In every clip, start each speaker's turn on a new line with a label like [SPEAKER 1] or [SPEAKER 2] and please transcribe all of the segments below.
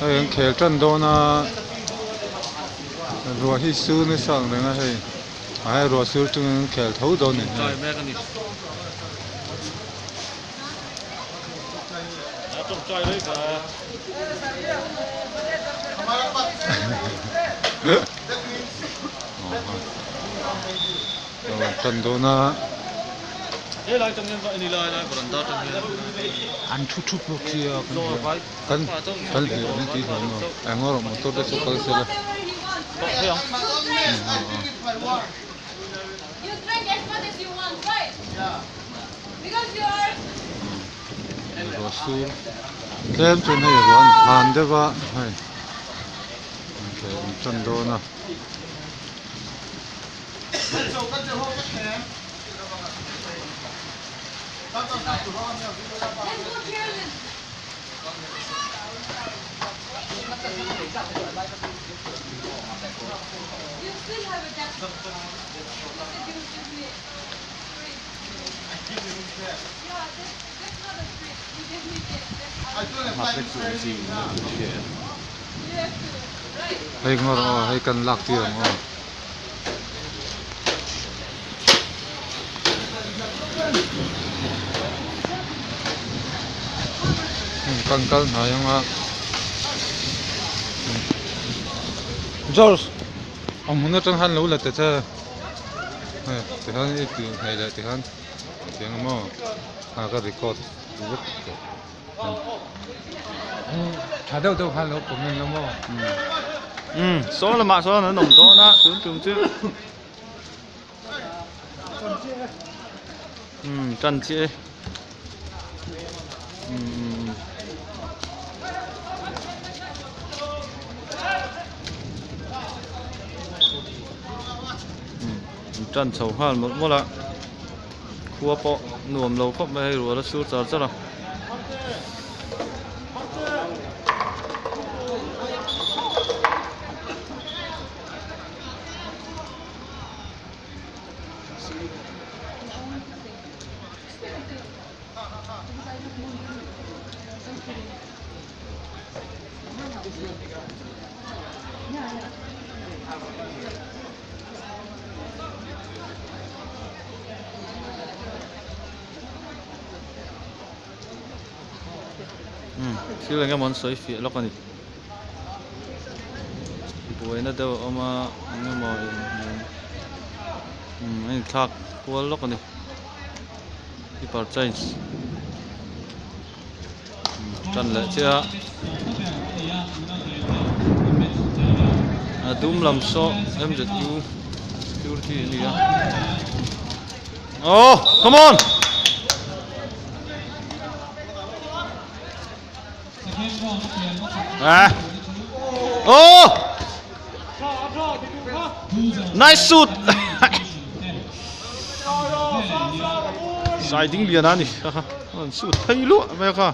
[SPEAKER 1] Hei an khel tan dawn a ruah hi sur nasa ang reng a hei a hei ruah sur chungin an khel tho dawn a ni hei. Tan dawn a. An thu thup bawk sia kan hria kan kan hria an tih hlawm lo eng erawh motor te chu kal sela. Ruah sur tlem chuan hei ruah an han deuh a hei an tan dawn a. Hei ngawr aw hei kan lak tir ang aw. Kan kal hnai ang a George a hmun atang khan lo la ta che. Hei tikhan i tih hnaih leh tikhan tiang a maw a ka record vek tawh tha deuh deuh khan lo comment la maw.
[SPEAKER 2] Umm saw lamah sawn an awm dawn a tun tum chu umm tan chiah e umm. An tan chho nghal mawlh mawlh a khua pawh nuam lo khawp mai a hei rual a sur char char a. Thil eng emaw an sawi fiah lawk a ni buaina deuh a awm a eng emaw a inthlak kual lawk a ni keeper change. Tan leh chiah a dum lam saw M_Z_U security a ni a oh come on ah oh nice shoot sai ding lian a ni kha kha an shoot phei luah mai a kha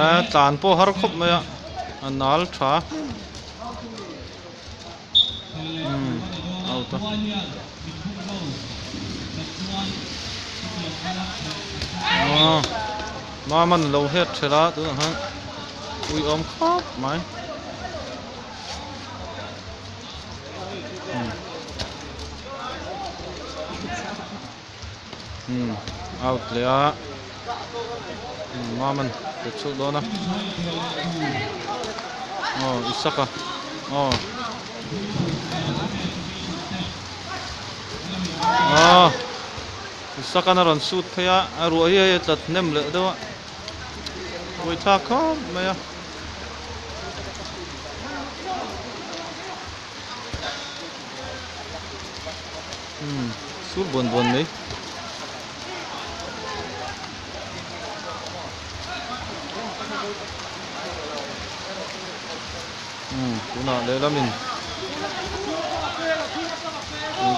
[SPEAKER 2] a tlan pawh har khawp mai a a nal tha. Out a. Aw Mama an lo het thelh a tunah khan ui awm khawp mai. Umm out leh a Mama an pe chhuak dawn a aw Isaka aw aw Isaka a rawn shoot phei a a ruah hi hei a tlat hnem leh deuh a buaithlak khawp mai a. Umm sur buan buan mai. Umm tunah lehlamin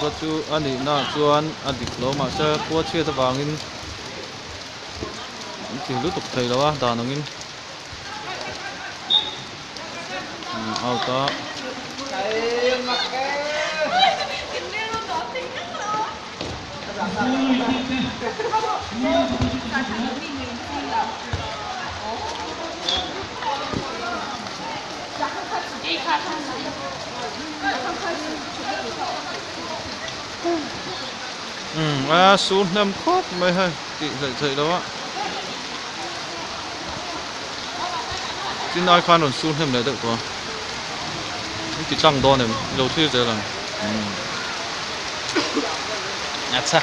[SPEAKER 2] tun chu a nihna ah chuan a dik lo mahse khua chhiat avangin an ti lutuk thei lo a dan angin. Out a. Umm a sur hnem khawp mai hei tih hleih theih loh a tin ai khan rawn sur hnem leh deuh tawh a in ti tlang dawn em i lo thlir zel ang umm
[SPEAKER 3] acha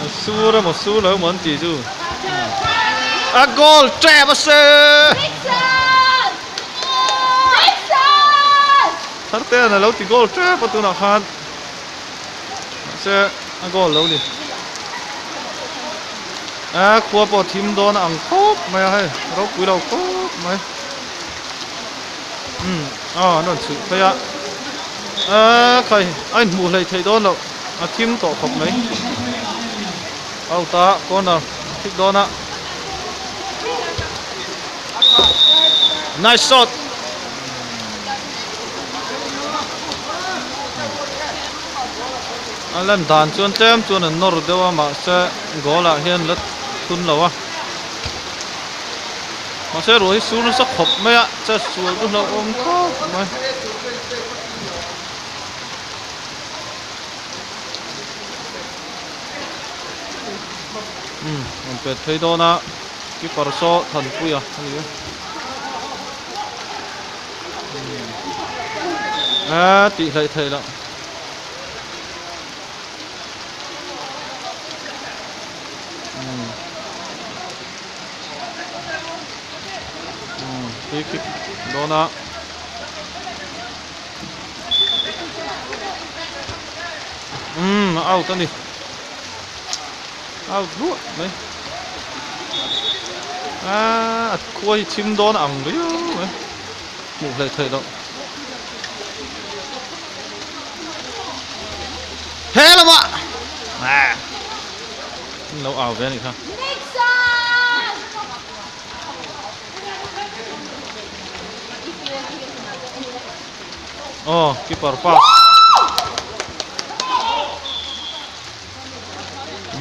[SPEAKER 2] a sur emaw sur lo emaw an tih chu a goal tep a se. Thartea'n a lo ti goal tep a tunah khan mahse a goal lo ni. A khua pawh thim dawn a ang khawp mai a hei ropui lo khawp mai. Umm aw an rawn chhuih phei a a khai a inhmuh hleih theih dawn loh a thim tawh khawp mai. Out a corner thik dawn a. Nice shot. A lan dan chuan tlem chuan an nawr deuh a mahse goal ah hian la thun lo a mahse ruah hi sur nasa khawp mai a che sual chu hlauhawm khawp mai. Umm rawn pet phei dawn a. Keeper saw Thanpuia a ni a. A tih hleih theih loh. Free kick dawn a. Umm out a ni. Out ruah mai. Aaa a khua hi chim dawn a ang riau mai hmuh hleih theih loh. He lamah aaa an lo au ve a nih kha. Aw keeper pass.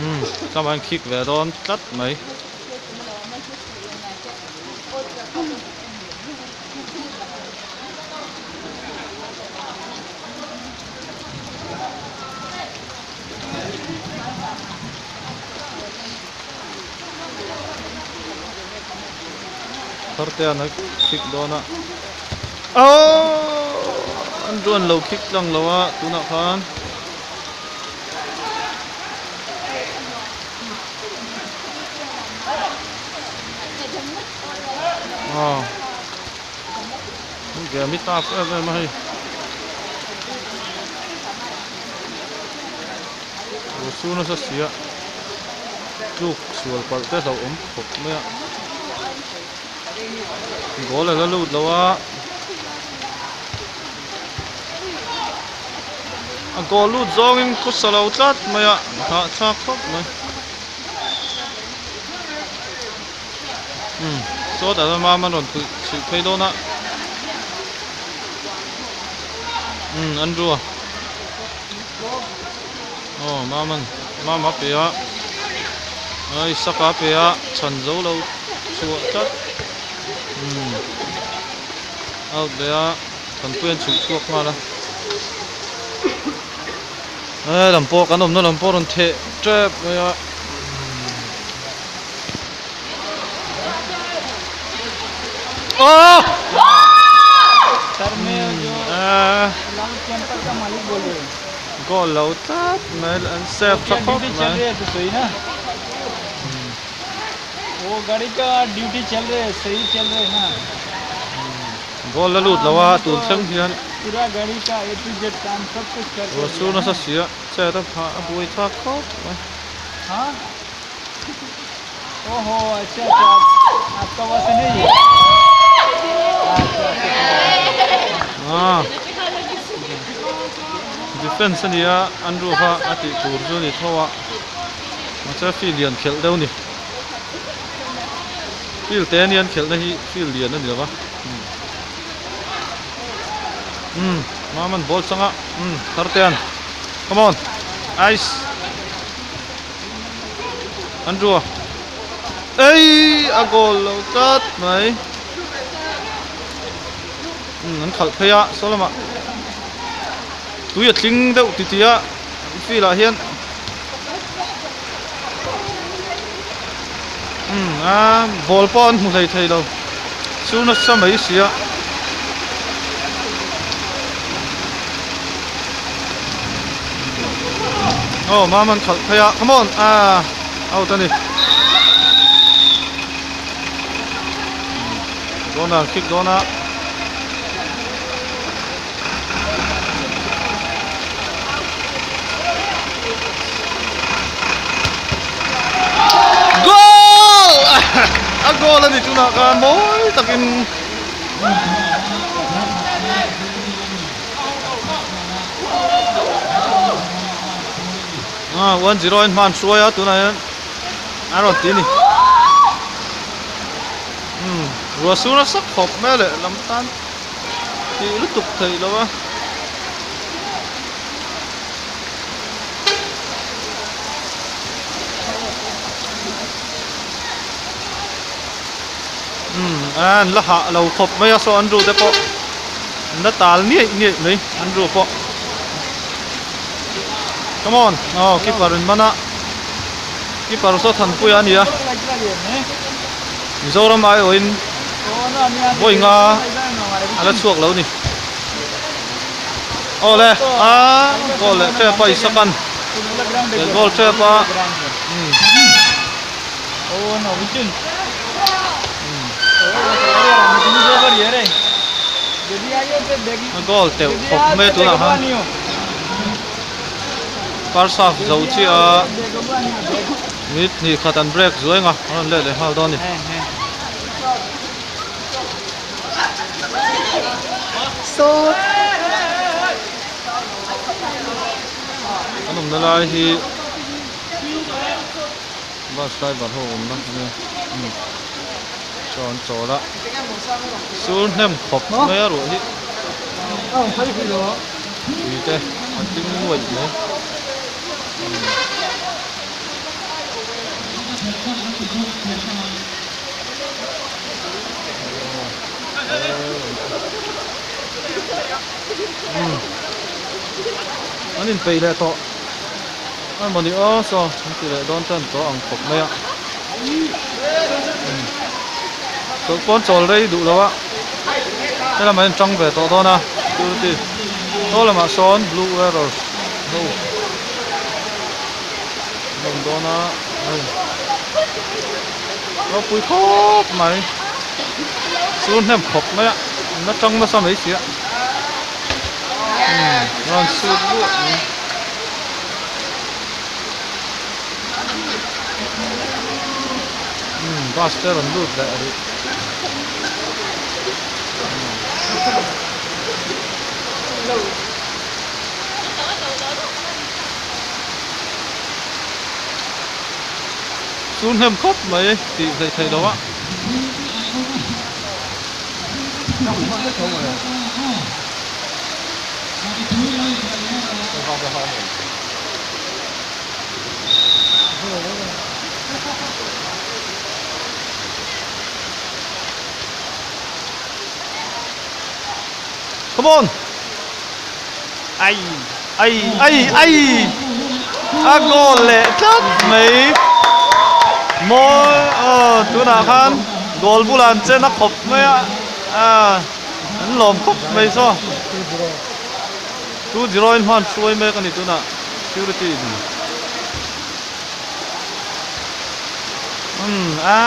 [SPEAKER 2] Umm tlangval an khik ve dawn tlat mai. Tharte an khik dawn a aww an ruan lo khik tlang lo a tunah khan. Aw game hi tough em em a hei lo su nasa si a tluk sual palh te hlauh awm khawp mai a goal a la lut lo a. A goal lut zawngin khawsa lo tlat mai a hahthlak khawp mai umm sawtah chuan mam a rawn tih chhuih phei dawn a umm an rua aw mam an mam a pe a ai saka a pe a chhan zo lo chhuah tlat umm out leh a. Thanpui an chhuih chhuak nghal a he lam pawh kan awmna lam pawh a rawn theh tep mai a aww goal lo tlat mai an save tha khawp mai. Goal la lut lo a tun thleng hian ruah sur nasa si a chet a phah a buai thlak khawp mai. Defence a ni a an ruh kha a tih tur chu a ni tho a mahse field lian khelh deuh a ni. Field te ania an khelhna hi field lian a ni lo va. Umm Maman ball changa umm Thartean come on ice Andrew a ei a goal lo tlat mai umm an khalh phei a saw lamah tui a tling deuh titi a field ah hian umm a ball pawh an hmu hlei thei lo chu nasa mai si a. Aw mam an khalh phei a come on ah out a ni dawn a kick dawn a. Goal! A goal a ni tunah khan mawi takin Ah, 1-0 in hman hruai a tunah hian a rawn ti a ni. Hmm, ruah sur nasa khawp mai a leh lam tan. Tih lutuk theih lo a. Umm a an la hah lo khawp mai a saw an ru te pawh an la tal niaih niaih mai an ru pawh come on aw keeper in man a keeper saw Thanpuia a ni a Mizoram aiawhin vawi nga a la chhuak lo ni. Aw le a goal leh tep a Isakan leh goal tep a umm a goal teuh khawp mai a tunah khan first half zo chiah a. Minute hnih khat an break zuai ang a, an rawn let leh nghal dawn a ni. An awmna lai hi bus driver ho awmna a nia umm chaw an chawl a sur hnem khawp mai a ruah hi tui te a tling nuaih mai. An inpeih leh tawh a mawni aw saw an ti leh dawn tan tawh ang khawp mai a chawlh pawn chawl rei duh lo a helamah hian tang ve tawh dawn a security saw lamah sawn blue warriors ho. An awm dawn a hei ropui khawp mai sur hnem khawp mai a an la tang nasa mai si a umm rawn sut luah mai umm bus te a rawn lut leh rih. Chu hnem khawp mai tih hleih theih loh a. Come on! Ai ai ai ai a goal leh tlat mai mawi aw tunah khan goal bulah an chen a khawp mai a ah an lawm khawp mai saw 2-0 in hman hruai mek a ni tunah security in umm a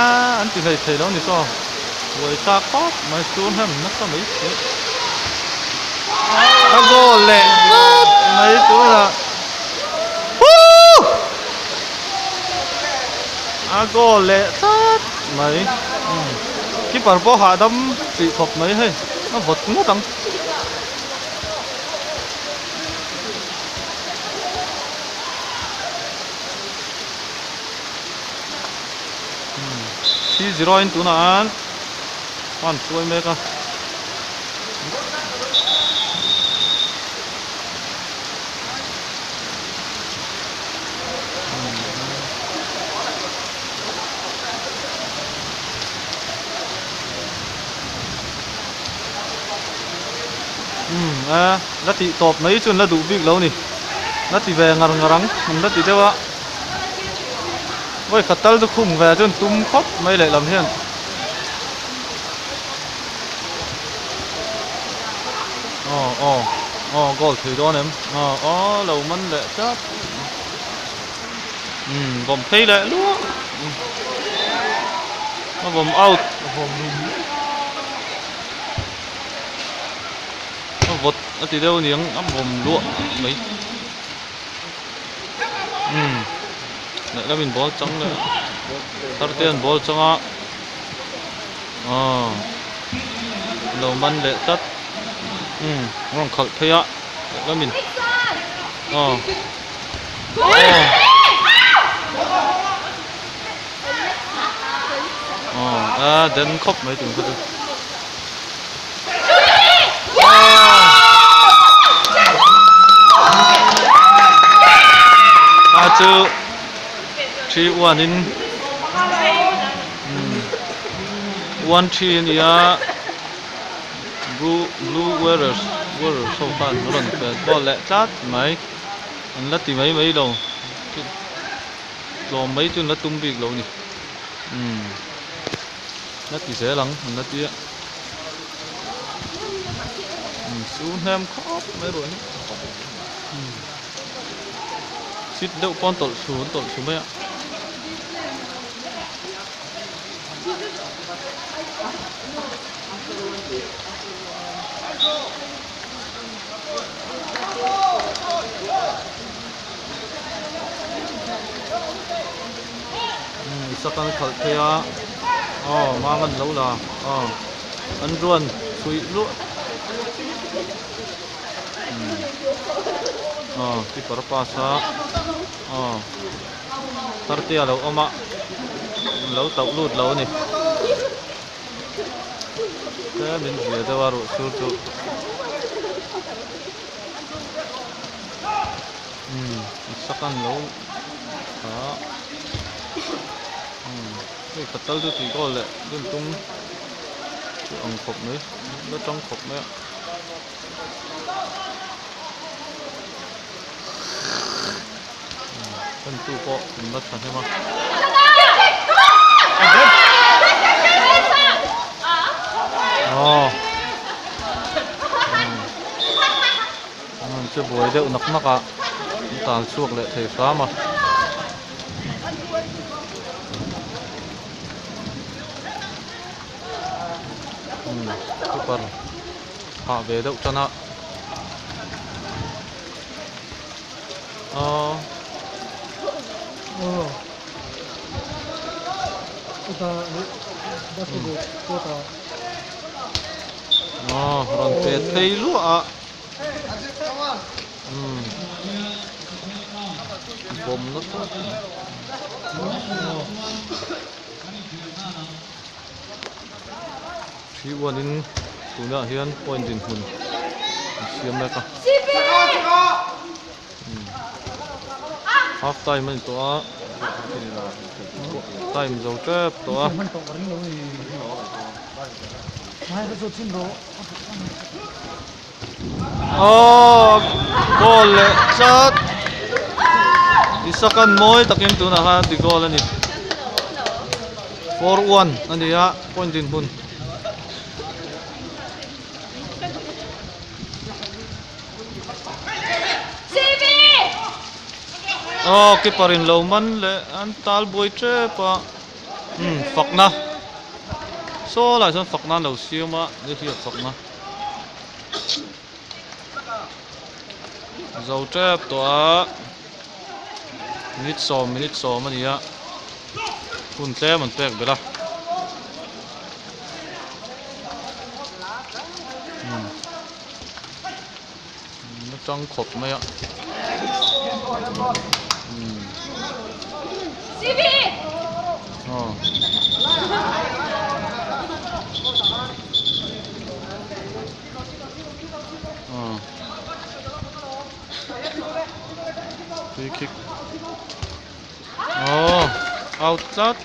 [SPEAKER 2] an ti hlei thei lo a ni saw. Buai thlak khawp mai sur hnem nasa mai si. A goal leh tlat mai tunah Woo! A goal leh tlat mai keeper pawh hahdam tih khawp mai hei a vawt ngawt ang. 3-0 in tunah an hman hruai mek a. Umm a la tih tawp mai chu an la duh bik lo ni la ti ve ngar ngar ang an la ti deuh a vawikhat tal chu khum ve chu an tum khawp mai lehlam hian. Aw aw aw goal thei dawn em aw aw lo man leh tlat umm vawm phei leh luah a vawm out a vawt a ti deuh aniang a vawm luah mai umm lehlam in ball chang leh thar te an ball chang a. Aw lo man leh tlat umm a rawn khalh phei a lehlam in aw aw aw a den khawp mai tun kha chu a chu three one in. One three a ni a blue blue warriors warriors ho khan an rawn pel ball leh tlat mai an la ti mai mai lo tlawm mai chu an la tum bik lo a ni umm la ti zel ang an la ti a umm su hnem khawp mai ruah hi sit deuh pawn tawlh chhu an tawlh chhu mai a. Isakan khalh phei a aw mam an lo la aw an ruan chhuih luah aw keeper pass a aw. Tharte a lo awm a lo tauh lut lo a ni tlem in zia deuh a ruh sur chu umm sakan lo tha umm hei khat tal chu tih goal leh dun tum chu ang khawp mai la tang khawp mai a. Entu pawh an la thahnem a. Aw. An che buai deuh nak nak a, an tal chhuak leh thei hram a. Super hah ve deuh tan a. Aw. Aw rawn pet phei luah a. Umm. Bawm nasa. Three one in tunah hian point dinhmun an siam mek a half time a ni tawh a time zo tep tawh a. Aww goal leh tlat Isakan mawi takin tunah khan ti goal a ni 4-1 a ni a point dinhmun. Aw keeper in lo man leh an tal buai tep a umm fakna saw lai sawn fakna an lo siam a nihliap fakna. Zo tep tawh a minute sawm minute sawm a ni a hun tlem an pek belh a umm a tang khawp mai a umm aw. Aw free kick aw out tlat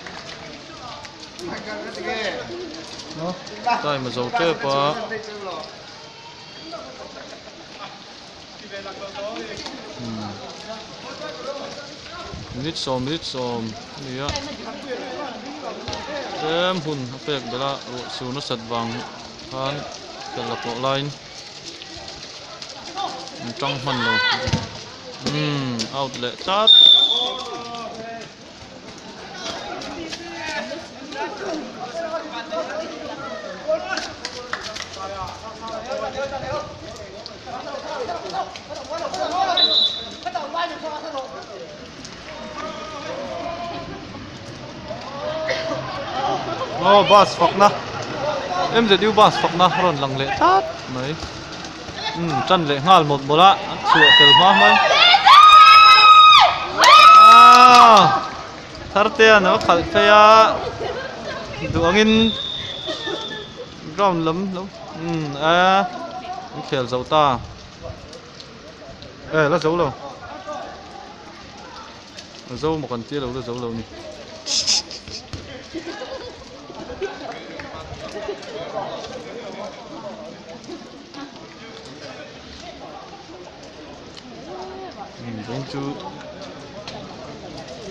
[SPEAKER 2] time a zo tep a. Umm minute sawm minute sawm a ni a tlem hun a pek belh a ruah sur nasat vang khan khelh la pawh laiin an tang hman lo umm out leh tlat. Aw bus fakna MZU bus fakna a rawn lang leh tlat mai umm tan leh nghal mawlh mawlh a an chhuah fel hma mai aaa tharte an lo khalh phei a duh angin ground lam lo umm a an khel zo ta e la zo lo a zo maw kan tia lo la zo lo ni. Vawiin chu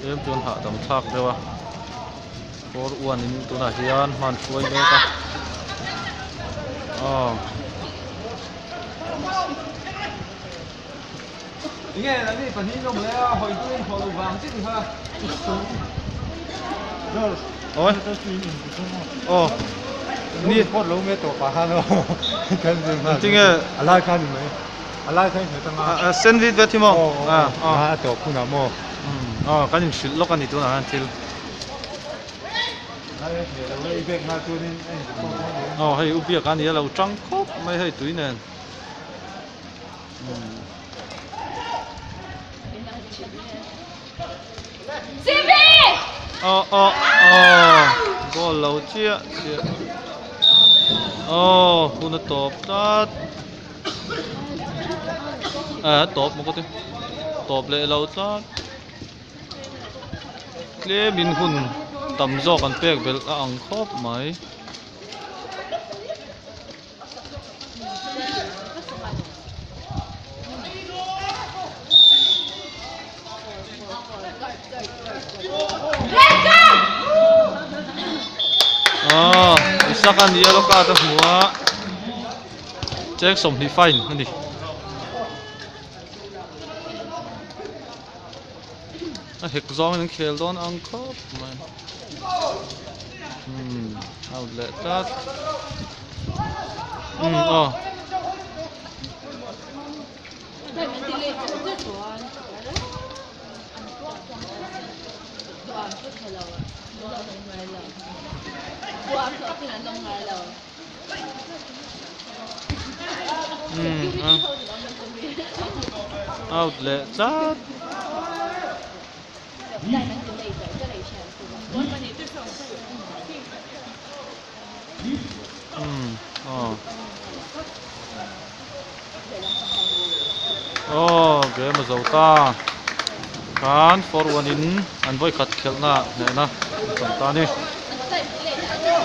[SPEAKER 2] tlem chuan hahdam thlak deuh a four one in tunah hian hman hruai mek a aw. Ôi. Ồ. Ni
[SPEAKER 1] Pot lo nge tawh pah khan aw. Kan zir nghal.
[SPEAKER 2] Tinge?
[SPEAKER 1] A lai khan ni mai. A lai khan hne tanga.
[SPEAKER 2] A sen vit ve thi maw?
[SPEAKER 1] A a tawp hunah maw?
[SPEAKER 2] Aw kan inhrilh lawk a ni tunah khan thil. Aw hei u biak a ni a lo tang khawp mai hei tui nen. Aw aw aw goal lo chiah chiah aw hun a tawp tlat eh a tawp maw ka ti tawp leh lo tlat tlemin hun tam zawk an pek belh a ang khawp mai. Aw Isaka ni a lawk a ta hmu a cheng 25 fine a ni. A hek zawngin an khel dawn ang khawp mai umm out leh tlat umm aw. Out leh tlat. Umm aw. Aw game a zo ta. Khan 4-1 in an vawikhat khelhna hnehna an chang ta a ni.